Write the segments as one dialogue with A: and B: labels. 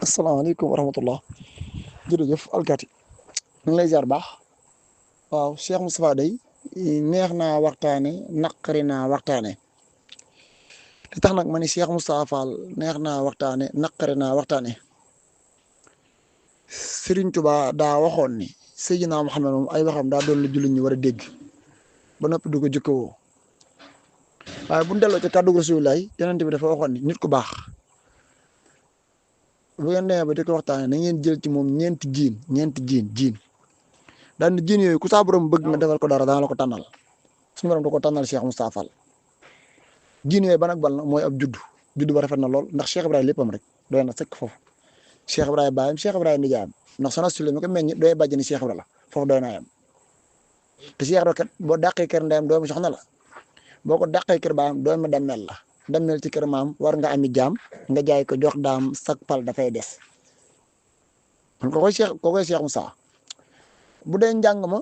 A: asalaamaaleykum wa rahmatullah jërëjëf alkati ñu ngi lay ziar baax waaw Cheikh Moustapha day neex naa waxtaane naqari naa waxtaane li tax nag ma ni Cheikh Moustapha Fall neex naa waxtaane naqari naa waxtaane Serigne Touba daa waxoon ni Seydina Muhammad moom ay waxam daa doon lu jullit ñi war a dégg ba noppi du ko jëkkawoo waaye bu ñu delloo ci kàddu Rasulullah yonent bi dafa waxoon ni nit ku baax bu ngeen demee ba di ko waxtaanee na ngeen jël ci moom ñeenti jiin daan jiin yooyu ku saa borom bëgg nga defal ko dara dana la ko tànnal suñu borom da ko tànnal Cheikh Moustapha Fall jiin yooyu ban ak ban la mooy ab juddu ba rafet na lool ndax Cheikh Ibrahima léppam rek doy na sëkk foofu Cheikh Ibrahima baayam Cheikh Ibrahima nijaayam ndax soxna Sule mi ko meññ doy bàjjani Cheikh Ibrahima la foofu doy naa yam te Cheikh Ibrahima kat boo dàqee kër ndeyam doomu soxna la boo ko dàqee kër baayam doomu dammel la dammel ci kër maam war nga ami jaam nga jaay ko jox daam sak pal dafay des kon kookoy Cheikh Moussa bu dee njàng ma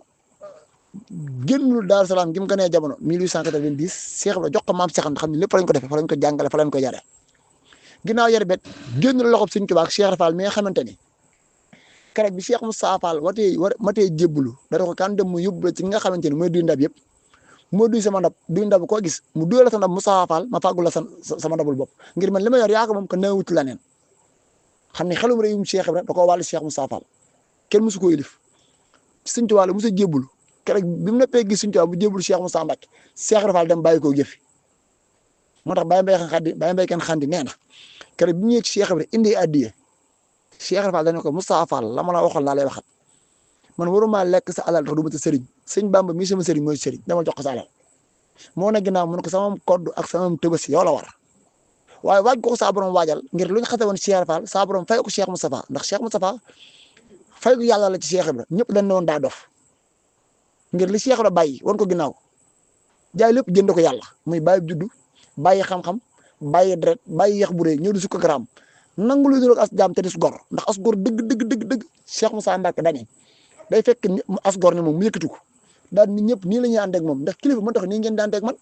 A: génnul Daaru Salaam gi mu gënee jamono 1890 Cheikh Ibrahima jox ko maam Cheikh xam ne lépp lañ ko defee fa lañ ko jàngale fa lañ ko yare ginnaaw yar bet génnul loxob Sëñ Tuubaa ak Cheikh Fall mi nga xamante ni keroog bi Cheikh Moussa Fall matee jébbalu dara ko kan dem mu yóbbu ci nga xamante ni mooy duy ndab yëpp moo duy sama ndab duy ndab koo gis mu duyal sa ndab Moussa Fall ma fàggul la sama ndabul bopp ngir man li ma yor yaa ko moom ko neewut la neen xam ne xelum réewum Cheikh Ibrahima da koo wàllu Cheikh Moussa Fall kenn musu ko yilif Sëñ Tuubaa la musa jébbalu keroog bi mu neppee gis Sëñ Tuubaa bu jébbalu Cheikh Moussa Mbacke Cheikh Ibrahima Fall dem bàyyi koo jëfi moo tax bàyyi mbay kenn xandi nee na keroog bi mu ñëwee ci Cheikh Ibrahima indi addiye Cheikh Ibrahima Fall dañu ko Moussa Fall la ma la waxoon laa lay waxat man waruma lekk sa alal tax du ma ta sëriñ sëñ Bamba mii sama sëriñ mooy sëriñ dama jox ko sa alal moo ne ginnaaw mun ko sama kodd ak sama tëbasi yow la war waaye waaj ko saa borom waajal ngir lu ñu xase woon Cheikh Fall saa borom fay ko Cheikh Moustapha ndax Cheikh Moustapha fay ko yàlla la ci Cheikh Ibrahima ñëpp dañ ne woon daa dof ngir li Cheikh Ibrahima bàyyi woon ko ginnaaw jaay lépp jënd ko yàlla muy bàyyi juddu bàyyi xam-xam bàyyi deret bàyyi yax bu rëy ñëw di sukk garaam nangu lu dul as jaam te dis gor ndax as gor dëgg Cheikh Moussa Mbacke dañe day fekk as gor ne moom mu yëkkatu ko daal nit ñëpp nii la ñuy ànd ak moom ndax kilifa mën tax nii ngeen di ànd ak man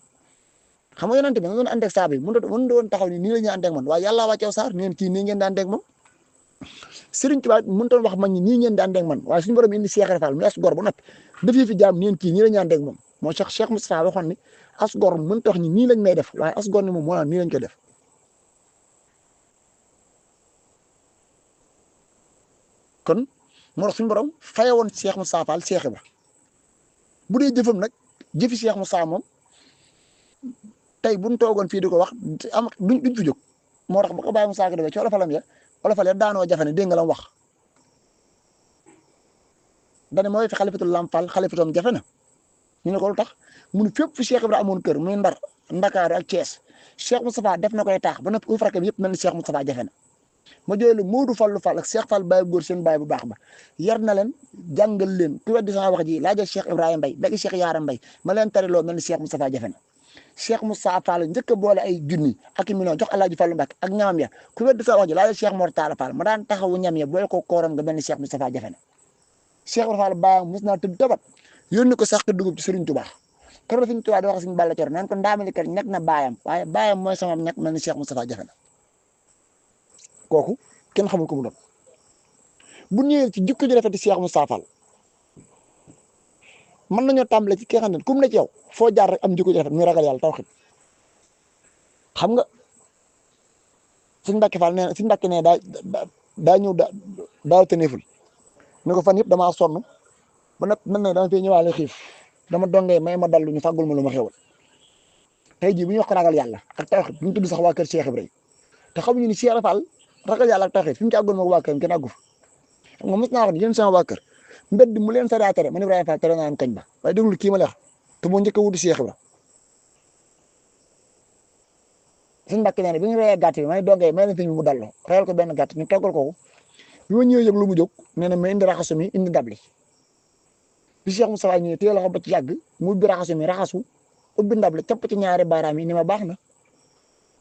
A: xam nga yonante bi nga doon ànd ak saaba yi mën doon taxaw nii la ñuy ànd ak man waaye yàlla wàcceew saar neen kii nii ngeen di ànd ak moom Serigne Touba mën doon wax man ñi nii ngeen di ànd ak man waaye suñu borom indi Cheikh Fall mu as gor bu noppi dafii fi jaam neen kii nii la ñuy ànd ak moom moo tax Cheikh Moustapha waxoon ni as gor mën tax ñi nii lañ may def waaye as gor ni moom moo naan nii lañ koy def kon moo tax suñu borom fayewoon Cheikh Moustapha Fall Cheikh Ibra bu dee jëfam nag jëfi Cheikh Moussa moom tey bu ñu toogoon fii di ko wax duñ fi jóg moo tax ba ko bàyyi Moussa ko defee ci olofal ya daanoo jafe ne dégg nga la wax dane mooy fi xalifatul lam Fall xalifatoom jafe na ñu ne ko lu tax mun fépp fu Cheikh Ibra amoon kër muy Ndar Ndakaaru ak Thiès Cheikh Moustapha def na koy taax ba noppi uuf rakam yëpp mel ni Cheikh Moustapha jafe na ma jooy la Moodu Fallu Fall ak Cheikh Fall Baye góor seen baay bu baax ba yar na leen jàngal leen ku weddi sama wax ji laajal Cheikh Ibrahima Mbaye begi Cheikh Yaara Mbaye ma leen tariloo mel ni Cheikh Moustapha jafe na Cheikh Moustapha Fall njëkk a boole ay junni ak i million jox Alaaji Fallu Mbacke ak ñaam ya ku weddi sama wax ji laajal Cheikh Mor Talla Fall ma daan taxawu ñam ya boole ko kooram nga mel ni Cheikh Moustapha jafe na Cheikh Ibrahima Fall baayam mos naa tëdd tabat yónni ko sax dugub ci Serigne Touba kër Serigne Touba di wax Serigne Balla Cor naan ko ndaamali kat ñeg na baayam waaye baayam mooy sama ñeg mel ni Cheikh Moustapha jafe na kooku kenn xamul ko mu doon bu ñëwee ci jikko ji rafet Cheikh Moustapha Fall mën nañoo tàmbale ci ki nga xam ne comme ne ci yow foo jaar rek am jikko ji rafet muy ragal yàlla tawxiid xam nga suñu Mbàkke Fall nee na suñu Mbàkke nee daa ñëw daaw teneeful ne ko fan yëpp damaa sonn ba nag mel na dama fee ñëwaale xiif dama dongee may ma dallu ñu fàggul ma lu ma xewal tey jii bu ñu wax ko ragal yàlla ak tawxiid bu ñu tudd sax waa kër Cheikh Ibrahima te xamuñu ni Cheikh Fall ragal yàlla ak tawxiid fi mu ci àggoon moom waa kër kenn àggu fa xam nga mos naa wax ni yéen sama waa kër mbedd mu leen sariya tere man Ibrahima Fall tere naa kañ ba waaye déglu kii ma la wax te moo njëkk a wutu Cheikh Ibra suñu mbàkk nee na bi ñu reyee gàtt bi may dongee may leen fi mu dalloo reyal ko benn gàtt ñu toggal ko bi ma ñëwee yëg lu mu jóg nee na ma indi raxasu mi indi ndab li bi Cheikh Moustapha ñëwee téye loxo ba ci yàgg mu ubbi raxasu mi raxasu ubbi ndab li capp ci ñaari baaraam yi ni ma baax na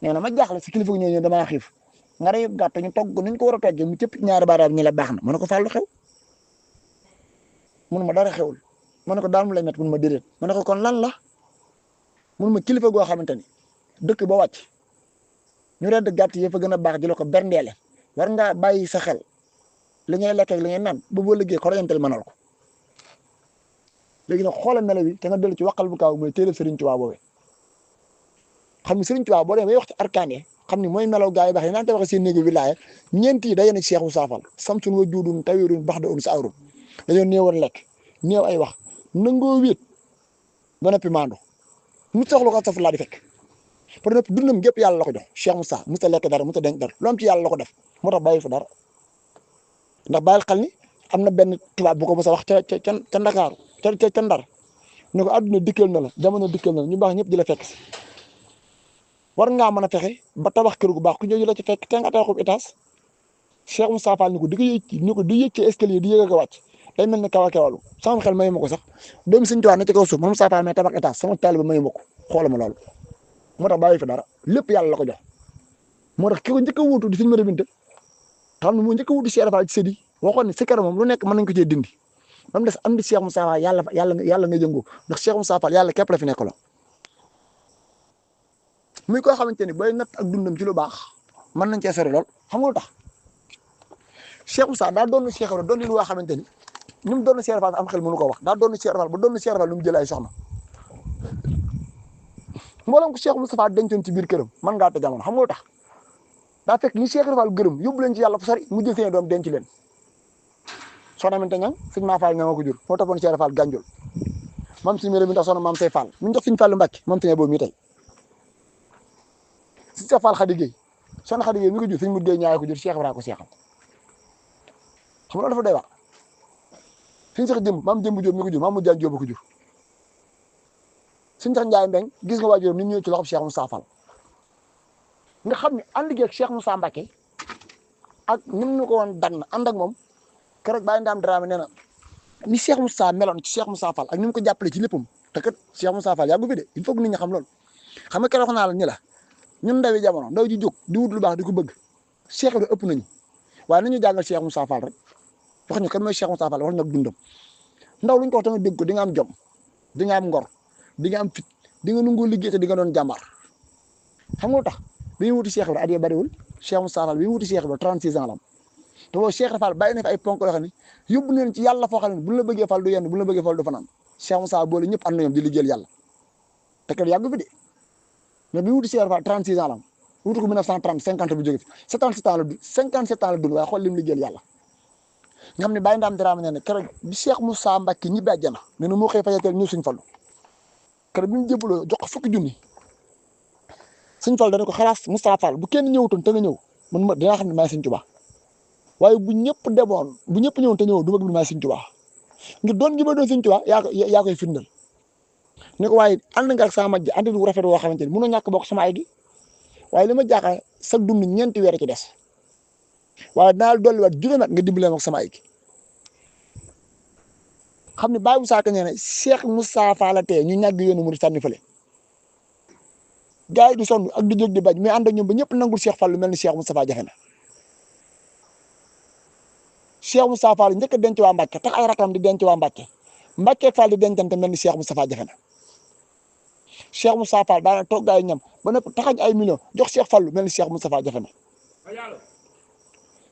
A: nee na ma jaaxle si kilifa ñëw damaa xiif nga rey gàtt ñu togg niñ ko war a toggee mu cëpp ci ñaari baaraam ñi la baax na ma ne ko fàllu xew mun ma dara xewul ma ne ko daal mu lay met mun ma déedéet ma ne ko kon lan la mun ma kilifa goo xamante ni dëkk ba wàcc ñu redd gàtt yi fa gën a baax ji la ko berndeele war ngaa bàyyi sa xel li ngay lekk ak li ngay naan ba boo liggéey xoroñantel mënal ko léegi nag xoolal melo bi te nga dellu ci waqal bu kaaw mooy téere Sëriñ Tuubaa boobee xam ni Sëriñ Tuubaa boo demee bay wax ci arkaan yi xam ni mooy melaw gaa yi baax yi naan te waxe seen néegu wilaaya ñeent yi day ne Cheikh Moussa Fall samsun wa juudun tawirun bax da un sa awrun dañoo néewoon lekk néew ay wax nangoo wéet ba noppi maandu mu soxla ko saf laa di fekk par noppi dundam gépp yàlla la ko jox Cheikh Moussa mu ta lekk dara mu ta denc dara lu am ci yàlla la ko def moo tax bàyyi fa dara ndax bàyyil xel ni am na benn tubaab bu ko mos a wax ca Ndakaaru ca Ndar ne ko àdduna dikkal na la jamono dikkal na la ñu baax ñëpp di la fekk si war ngaa mën a fexe ba tabax kër gu baax ku ñëw la ci fekk te nga tabaxub étage Cheikh Moussa Fall ni ko di ko yëg ni ko di yëg ci escalier di yëg ak a wàcc day mel ne kaw a kewalu sama xel mayu ma ko sax doomu Sëñ Tuubaa na ci kaw suuf moom Moussa Fall may tabax étage sama taaliba mayu ma ko xoola ma loolu moo tax bàyyi fi dara lépp yàlla la ko jox moo tax ki ko njëkk a wuutu di Sëñ Mara Binta xam ne moo njëkk a wuutu Cheikh Fall ci sëdi waxoon ne si kër moom lu nekk mën nañ ko cee dindi ba mu des am di Cheikh Moussa Fall yàlla nga jëngoo ndax Cheikh Moussa Fall yàlla képp la fi nekk la muy koo xamante ni booy natt ak dundam ci lu baax mën nañ cee sori lool xam nga lu tax Cheikh Moussa daa doon Cheikh Ibra doon li loo xamante ni ni mu doon Cheikh Fall am xel mënu ko wax daa doon Cheikh Fall ba doon Cheikh Fall lu mu jël ay soxna mboolem ko Cheikh Moustapha dencoon ci biir këram mën ngaa te jamono xam nga lu tax daa fekk ni Cheikh Fall gërëm yóbbu leen ci yàlla fu sori mu jël seen doom denc leen soxna Aminta Ñang sëñ maa Fall ñanga ko jur moo toppoon Cheikh Fall gànjul moom Sëñ Mara Binta soxna maam say Fall mi ñu jox Sëñ Fallu Mbàkke moom sëñ boobu mi tey si Cheikh Fall Khady Gueye soxna Khady Gueye mi ko jur sëñ Mut Gueye ñaay ko jur Cheikh Ibra ko seexal xam nga loolu dafa doy wax suñ sax jëmb maam jëmb Jóob mi ko jur maam mu jaan Jóob ko jur suñ sax Njaay Mbeng gis nga waajuram ni ñëw ci loxob Cheikh Moussa Fall nga xam ne ànd gi ak Cheikh Moussa Mbacke ak ni mu ko woon dann ànd ak moom keroog bàyyi ndaam Dramé nee na ni Cheikh Moussa meloon ci Cheikh Moussa Fall ak ni mu ko jàppale ci léppam te kat Cheikh Moussa Fall yàggu fi de il faut que nit ñi xam loolu xam nga keroog naa la ni la ñun ndawi jamono ndaw ji jóg di wut lu baax di ko bëgg Cheikh bi ëpp nañu waaye nañu jàngal Cheikh Moussa Fall rek wax ñu kan mooy Cheikh Moussa Fall wax ñu ak dundam ndaw lu ñu ko wax tamit dégg ko di nga am jom di nga am ngor di nga am fit di nga nangoo liggéey te di nga doon jàmbaar xam nga lu tax bi ñu wuti Cheikh Ibra at yii bariwul Cheikh Moussa Fall bi ñu wuti Cheikh Ibra 36 ans la am te boobu Cheikh Fall bàyyi na fi ay ponk yoo xam ne yóbbu leen ci yàlla foo xam ne bu la bëggee fal du yenn bu la bëggee fal du fanaan Cheikh Moussa boole ñëpp ànd na ñoom di liggéeyal yàlla te kat yàggu fi de mais bi ñu wuti Cheikh Fall 36 ans la am wuti ko 1930 50 bu jóge fi 77 ans la dund 57 ans la dund waaye xool lim liggéeyal yàlla nga xam ne bàyyi ndaam Dramé nee na keroog bi Cheikh Moussa Mbacke ñibbi àjjana nee na moo xëy fajateel ñëw Sëñ Fallu keroog bi mu jébbaloo jox ko fukki junni Sëñ Fall dana ko xalaas Moustapha Fall bu kenn ñëwutoon te nga ñëw man ma dinaa xam ne maay Sëñ Tuubaa waaye bu ñëpp demoon bu ñëpp ñëwoon te ñëw du bëgg bi maay Sëñ Tuubaa ngir doon gi ma doon Sëñ Tuubaa yaa koy firndal ne ko waaye ànd nga ak sama mag ji ànd wu rafet woo xamante ni mënoo ñàkk bokk sama ay gi waaye li ma jaaxal sa dund ñeenti weer ci des waaye dinaa la dolliwaat juróomi at nga dimbale ak sama ay gi xam ne Baye Moussa Ka nee na Cheikh Moussa Fall la tee ñu ñàgg yoonu mu di sànni fële gars yi di sonn ak di jóg di bañ mais ànd ak ñoom ba ñëpp nangul Cheikh Fall lu mel ni Cheikh Moustapha jafe na Cheikh Moustapha Fall njëkk a denc waa Mbacke tax ay rakam di denc waa Mbacke Mbacke Fall di dencante mel ni Cheikh Moustapha jafe na Cheikh Moustapha Fall daana toog gars yi ñam ba nëpp taxañ ay millions jox Cheikh Fall lu mel ni Cheikh Moustapha jafe na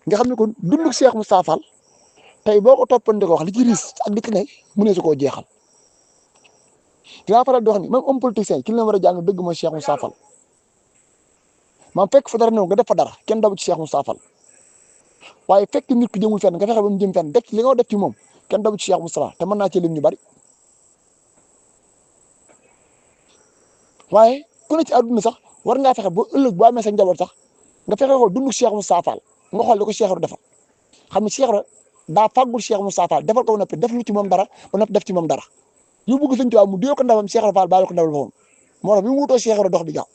A: nga xam ne kon dunduk Cheikh Moustapha Fall tey boo ko toppandee ko wax li ci riis ak di ne mu ne su koo jeexal dinaa faral di wax ni même homme politicien ki la war a jàng dëgg mooy Cheikh Moustapha Fall maam fekk fa dara néew nga def fa dara kenn daw ci Cheikh Moustapha Fall waaye fekk nit ki jëmul fenn nga fexe ba mu jëm fenn def li nga def ci moom kenn daw ci Cheikh Moustapha te mën naa ci lim ñu bari waaye ku ne ci àdduna sax war ngaa fexe ba ëllëg boo amee sa njaboot sax nga fexe ko dundu Cheikh Moustapha Fall nga xool li ko Cheikh defal xam ne Cheikh daa fàggul Cheikh Moustapha Fall defal ko ba noppi def lu ci moom dara ba noppi def ci moom dara yu bëgg Sëñ Tuubaa mu dee ko ndawam Cheikh Fall bàyyi ko ndawal foofu moo tax bi mu wutoo Cheikh dox bi gaaw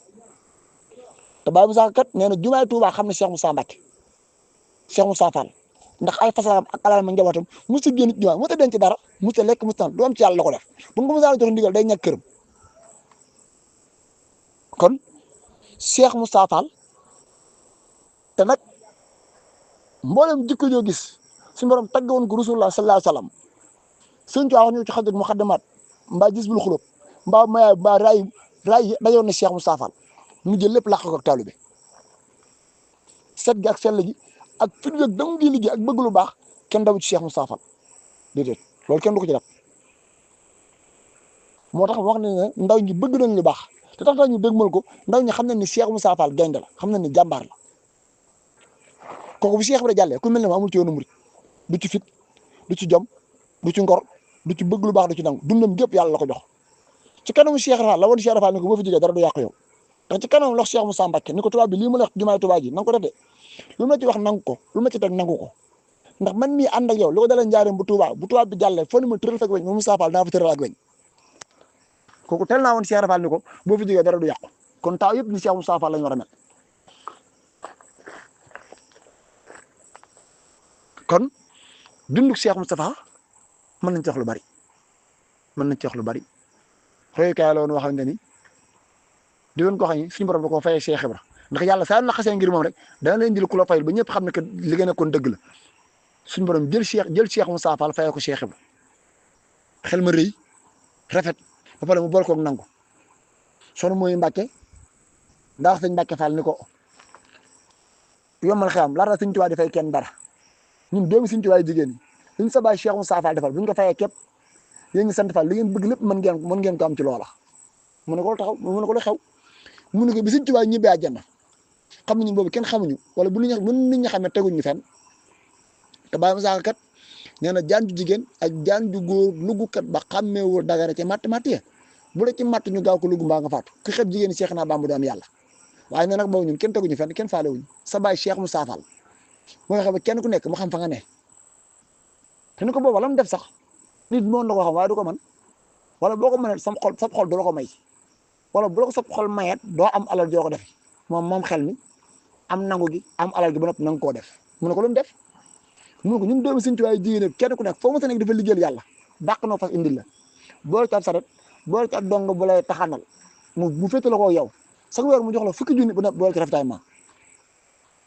A: te Baye Moussa kat nee na jumaay Tuubaa xam ne Cheikh Moussa Mbacke Cheikh Moussa Fall ndax ay fasalam ak alal ma njabootam mos a génn ci jumaa mos a denc dara mos a lekk mos a naan lu am ci yàlla la ko def bu nga ko mos a jox ndigal day ñàkk këram kon Cheikh Moussa Fall te nag mboolem jikko joo gis suñu borom tagg woon ko Rasulullah sallallahu alayhi wa sallam Sëñ Tuubaa wax ñu ci xarit mu xaddamaat mbaa gis bul xulóob mbaa maya mbaa raay dajoon na Cheikh Moussa Fall mu jël lépp làq ko ak taalibe bi set gi ak sell gi ak fi ñu yëg dama ngi liggéey ak bëgg lu baax kenn daw ci Cheikh Moustapha Fall déedéet loolu kenn du ko ci def moo tax wax ne ne ndaw ñi bëgg nañ lu baax te tax ñu dégmal ko ndaw ñi xam nañ ni Cheikh Moustapha Fall gaynde la xam nañ ni jàmbaar la kooku bu Cheikh Ibra jàllee ku mel ne ma amul ci yoonu murit du ci fit du ci jom du ci ngor du ci bëgg lu baax du ci nangu dundam gépp yàlla la ko jox ci kanamu Cheikh Ibra Fall la woon Cheikh Ibra Fall ni ko boo fi jógee dara du yàqu yow ndax ci kanam lox Cheikh Moussa Mbacké ni ko tubaab bi lii mu la wax jumaay Tuubaa ji na nga ko def de lu ma ci wax nangu ko lu ma ci teg nangu ko ndax man mii ànd ak yow li ko dalee njaareem bu tubaab bi jàllee foo ni ma tëral fekk weñ ma Moussa Fall daa fa tëral ak weñ kooku tel naa woon Cheikh Ibra Fall ni ko boo fi jógee dara du yàqu kon taaw yëpp ni Cheikh Moussa Fall lañu war a mel kon dunduk Cheikh Moustapha mën nañ ci wax lu bari mën nañ ci wax lu bari royukaay la woon waxante ni di woon ko xam ne suñu borom da koo fayee Cheikh Ibra ndax yàlla saa na xasee ngir moom rek dana leen jël ku la fayal ba ñëpp xam ne que li nga nekkoon dëgg la suñu borom jël Cheikh Moustapha Fall fayee ko Cheikh Ibra xel ma rëy rafet ba pare mu boole koog nangu sonu mooy Mbàkke ndax sëñ Mbàkke Fall ni ko yombal xeyam laata sëñ Tuubaa di fay kenn dara ñun doomi sëñ Tuubaa jigéen ñi liñ sa baay Cheikh Moustapha Fall defal bu ñu ko fayee képp yéen ñi sant Fall li ngeen bëgg lépp mën ngeen ko am ci loola mu ne ko taxaw mu ne ko lu xew mu ne ko bi sëñ Tuubaa ñibbi àjjana xam nañu boobu kenn xamuñu wala bu nit ñi xamee teguñu fenn te Baye Moussa kat nee na jaan ju jigéen ak jaan ju góor lugukat ba xàmmeewul dagara ci matt ya bu la ci matt ñu gaaw ko lugg mbaa nga faatu ku xeb jigéen Cheikh naa Bamba du am yàlla waaye nee nag boobu ñun kenn teguñu fenn kenn faalewuñu sa baay Cheikh Moustapha Fall mu nga xam ne kenn ku nekk mu xam fa nga ne te ni ko boobu la mu def sax nit moom la ko xam waaye du ko man wala boo ko mënee sa xol du la ko may wala bu la ko sa xol mayet doo am alal joo ko def moom xel mi am nangu gi am alal gi ba noppi nangu koo def mu ne ko lu mu def mu ne ko ñun doomi Sëñ Tuubaa jigéen kenn ku nekk foo ma sa nekk dafa liggéeyal yàlla dàq noo fas indil la boole ci ab saret boole ci ab dong bu lay taxanal mu féete la ko yow sax weer mu jox la fukki junni bu nekk boole ci ravitaillement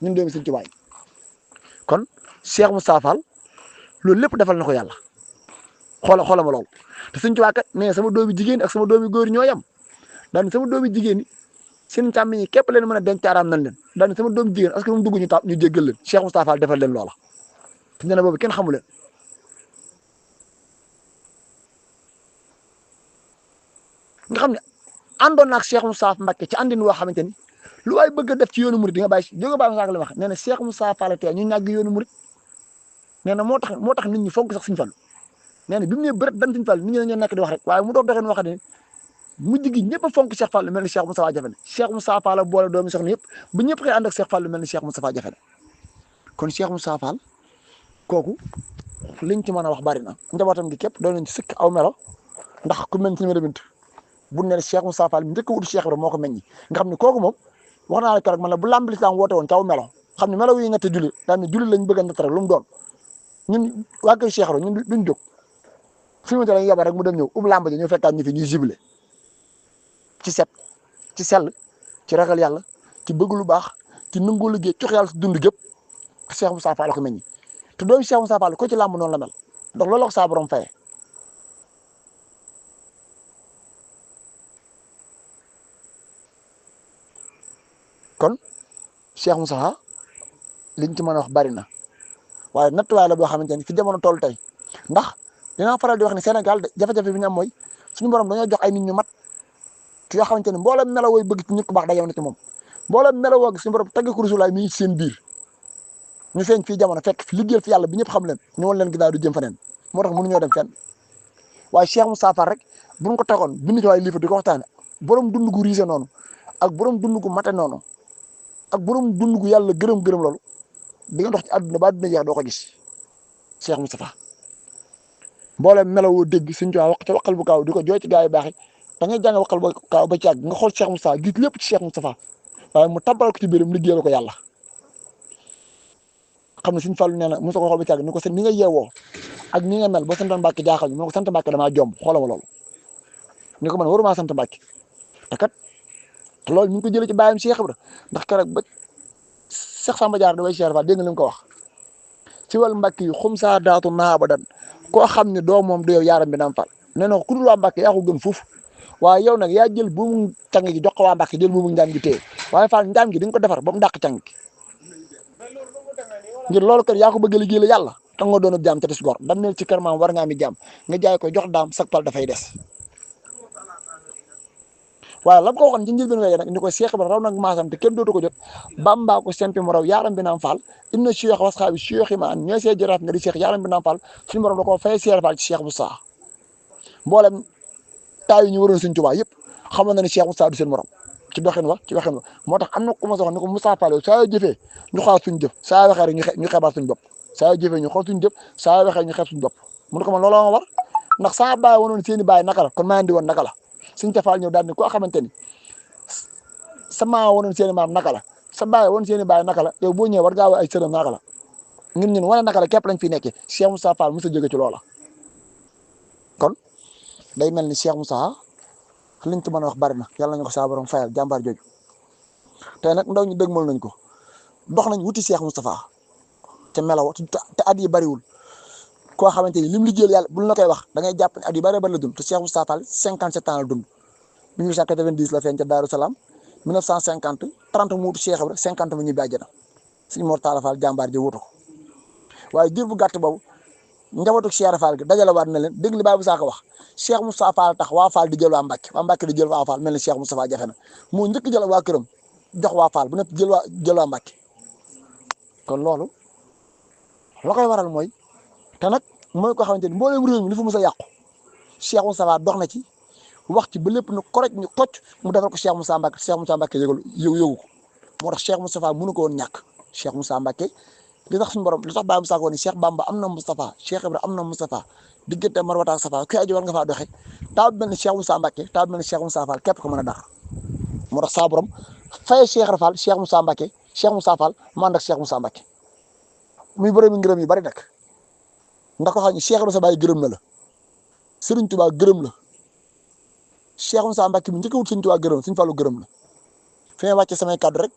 A: ñun doomi Sëñ Tuubaa kon Cheikh Moustapha Fall loolu lépp defal na ko yàlla xoola ma lool te Sëñ Tuubaa kat mais sama doomi jigéen ak sama doomi góor ñoo yam daan sama doomi jigéen ñi seen càmmiñ yi képp leen mën a denc araam nañ leen daan sama doomi jigéen parce que mu dugg ñu jéggal leen Cheikh Moustapha Fall defal leen loola te nee na boobu kenn xamu leen nga xam ne àndoon na ak Cheikh Moustapha Mbacké ci àndin woo xamante ni lu waay bëgg a def ci yoonu murid di nga bàyyi jóge baa nga la wax nee na Cheikh Moustapha Fall tey ñu ñàgg yoonu murid nee na moo tax nit ñi fonk sax Sëñ Fallu nee na bi mu nee bëret dan Sëñ Fallu nit ñi dañoo nekk di wax rek waaye mu doon doxeen wax ne mujj gi ñëpp a fonk Cheikh Fall mel ni Cheikh Moustapha jafe ne Cheikh Moustapha Fall boole doomi soxna yëpp ba ñëpp xëy ànd ak Cheikh Fall mel ni Cheikh Moustapha jafe ne kon Cheikh Moustapha Fall kooku liñ ci mën a wax bari na njabootam gi képp doon nañ ci sëkk aw melo ndax ku mel ni bint bu ne Cheikh Moustapha Fall njëkk a wut Cheikh Ibra moo ko meññi nga xam ne kooku moom wax naa la keroog man la bu lamb lislaam woote woon caw melo xam ne melo yi ñetti julli daan ne julli lañ bëgg a natt rek lu mu doon ñun waa kër Cheikh Ibra ñun duñ jóg fi mu te lañ yebal rek mu dem ñëw ub lamb ji ñu fekkaat ñu fi ñuy jible ci set ci sell ci ragal yàlla ci bëgg lu baax ci nangu liggéey jox yàlla si dund gépp Cheikh Moustapha Fall ko meññi te doomu Cheikh Moustapha Fall ko ci làmb noonu la mel ndax loolu la ko saa borom fayee kon Cheikh Moustapha liñ ci mën a wax bari na waaye nattuwaay la boo xamante ni fi jamono toll tey ndax dinaa faral di wax ne Sénégal jafe-jafe bi ñu am mooy suñu borom dañoo jox ay nit ñu mat yoo xamante ni mboolem melo wooy bëgg ci nit ku baax dajew na ci moom mboolem melo woo suñu borom tagg ko Rasulaay mi ngi ci seen biir ñu feeñ fii jamono fekk fi liggéeyal fi yàlla bi ñëpp xam leen ñu woon leen ginnaaw du jëm feneen moo tax mënuñoo dem fenn waaye Cheikh Moustapha Fall rek buñ ko tegoon bind ci waaye lii fa di ko waxtaane borom dund gu riise noonu ak borom dund gu mate noonu ak borom dund gu yàlla gërëm loolu di nga dox ci àdduna ba àdduna jeex doo ko gis Cheikh Moustapha mboolem melo woo dégg suñ ci wax ca waqal bu kaaw di ko jooy ci gaa yi baax yi da ngay jàng waqal bu kaaw ba ci àgg nga xool Cheikh Moustapha gis lépp ci Cheikh Moustapha waaye mu tabbal ko ci biiram liggéeyal ko yàlla xam ne suñu Fallu nee na mosoo ko xool ba ci àgg ni ko seen ni nga yeewoo ak ni nga mel ba sant Mbàkke jaaxal ñu moo ko sant Mbàkke damaa jomb xoolama loolu ni ko man waruma sant Mbàkke te kat loolu ñu ngi ko jëlee ci bàyyam Cheikh Ibra ndax keroog ba Cheikh Samba Diarra da way Cheikh Fall dégg nga li mu ko wax ci wàllu Mbàkke yi xum saa daatu naa ba dan koo xam ne doo moom du yow yaaram bi naam Fall nee na ku dul waa Mbàkke yaa ko gën fuuf waaye yow nag yaa jël buumu càng gi jox ko waa Mbàkke jël buumu njaam gi téye waaye Fall njaam gi di nga ko defar ba mu dàq càng gi ngir loolu kat yaa ko bëgg a liggéeyal yàlla te nga doon jaam te des gor dam neel ci kër maam war ngaa mi jaam nga jaay ko jox daam sak pal dafay des waaye lam ko waxoon ci njëlbeen wéy nag ni ko Cheikh Ibra raw nag maasam te kenn dootu ko jot Bamba ko sempi mu raw yaaram bi naam Fall inna cheikh wasxaabi cheikh yi maan ñooy see jëraat nga di cheikh yaaram bi naam Fall suñu borom da koo fay Cheikh Fall ci Cheikh Moussa mboolem taay yi ñu waroon Sëñ Tuubaa yëpp xamoon na ne Cheikh Moussa du seen morom ci doxin wa ci waxin wa moo tax am na ku ma soxla ni ko Moussa Fall saa yoo jëfee ñu xaar suñu jëf saa yoo waxee rek ñu xebaat suñu bopp saa yoo jëfee ñu xool suñu jëf saa yoo waxee ñu xeeb suñu bopp mu ne ko man looloo ma war ndax saa bàyyi wonoon seen i bàyyi naka la kon maa indi woon naka la Sëñ Fall ñëw daal ni koo xamante ni sa maa wonoon seen i maam naka la sa bàyyi woon seen i bàyyi naka la yow boo ñëwee war ngaa wax ay sërëm naka la ñun wane naka la képp lañ fi nekkee Cheikh Moussa Fall mos a jóge ci loola kon day mel ni Cheikh Moussa liñ ci mën a wax bari na yàlla nañu ko saa borom fayal jàmbaar jooju tey nag ndaw ñu dëgmal nañ ko dox nañ wuti Cheikh Moustapha te melaw te at yi bariwul koo xamante ni lim liggéeyal yàlla buñ la koy wax da ngay jàpp ne at yu bari la dund te Cheikh Moustapha Fall 57 ans la dund 1890 la feeñ ca Daaru Salaam 1950 30 mu wutu Cheikh Ibra 50 mu ñibbi àjjana suñu Mor Talla Fall jàmbaar ji wutu ko waaye diir bu gàtt boobu njabootu Cheikh Fall gi dajale waat na leen dégg li Baye Moussa ko wax Cheikh Moustapha Fall tax waa Fall di jël waa Mbacke di jël waa Fall mel ni Cheikh Moustapha jafe na moo njëkk jël waa këram jox waa Fall bu nekk jël waa Mbacke kon loolu la koy waral mooy te nag mooy ko xamante ni mboolem réew mi li fa mos a yàqu Cheikh Moustapha dox na ci wax ci ba lépp nu koroj ñu xocc mu defal ko Cheikh Moussa Mbacke yëgu ko moo tax Cheikh Moustapha mënu ko woon ñàkk Cheikh Moussa Mbacke li tax suñu borom li tax Baye Moussa ko ni Cheikh Bamba am na Moustapha Cheikh Ibra am na Moustapha diggante Marwata ak Safa ku aju war nga faa doxe taw bi mel ni Cheikh Moussa Mbacke taw bi mel ni Cheikh Moussa Fall képp ko mën a dar moo tax saa borom fay Cheikh Ibra Fall Cheikh Moussa Mbacke Cheikh Moussa Fall mu ànd ak Cheikh Moussa Mbacke muy borom ngërëm yu bari nag ndax ko xam ne Cheikh Ibra sa baay gërëm na la Serigne Touba gërëm la Cheikh Moussa Mbacke mi njëkk a wut Serigne Touba gërëm Serigne Fallu gërëm la fi may wàcce samay kàddu rek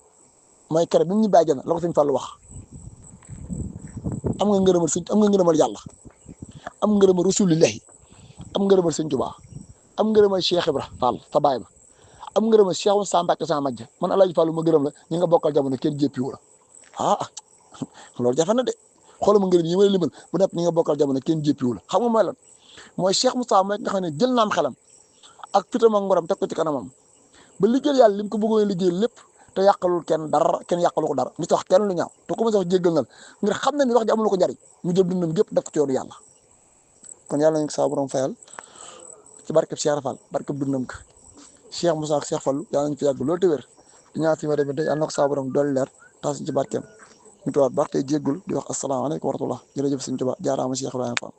A: mooy kere bi mu ñu bàjjana la ko Serigne Fallu wax am nga ngërëmal sëñ am nga ngërëmal yàlla am ngërëmal rasulillahi am ngërëmal sëñ Tuubaa am ngërëmal Cheikh Ibra Fall sa baay ba am ngërëmal Cheikh Moussa Mbacke sama majja man Alaaji Fallu ma gërëm la ñi nga bokkal jamono kenn jéppiwu la loolu jafe na de xoolal ma ngërëm yi ma la limal bu nekk ñi nga bokkal jamono kenn jéppiwu la xam nga mooy lan mooy Cheikh Moussa mooy nga xam ne jël naam xelam ak fitam ak ngoram teg ko ci kanamam ba liggéeyal yàlla li mu ko bëggoon liggéey lépp te yàqalul kenn dara kenn yàqalu ko dara ñu tax kenn lu ñaaw te commencé wax jéggal na la ngir xam ne ni wax ji amul ko njariñ mu jël dundam gépp def ko ci yoonu yàlla kon yàlla nañu saa borom fayal ci barkeb Cheikh Fall barkeb dundam ka Cheikh Moussa ak Cheikh Fallu yàlla nañu fi yàgg loolu te wér di ñaan fi ma demee yàlla na ko saa borom doole leer taas ci barkeem ñu tuwaat baax tey jéggul di wax asalaamaaleykum wa rahmatullah jërëjëf sëñ Tuubaa jaaraama Cheikh Ibrahima Fall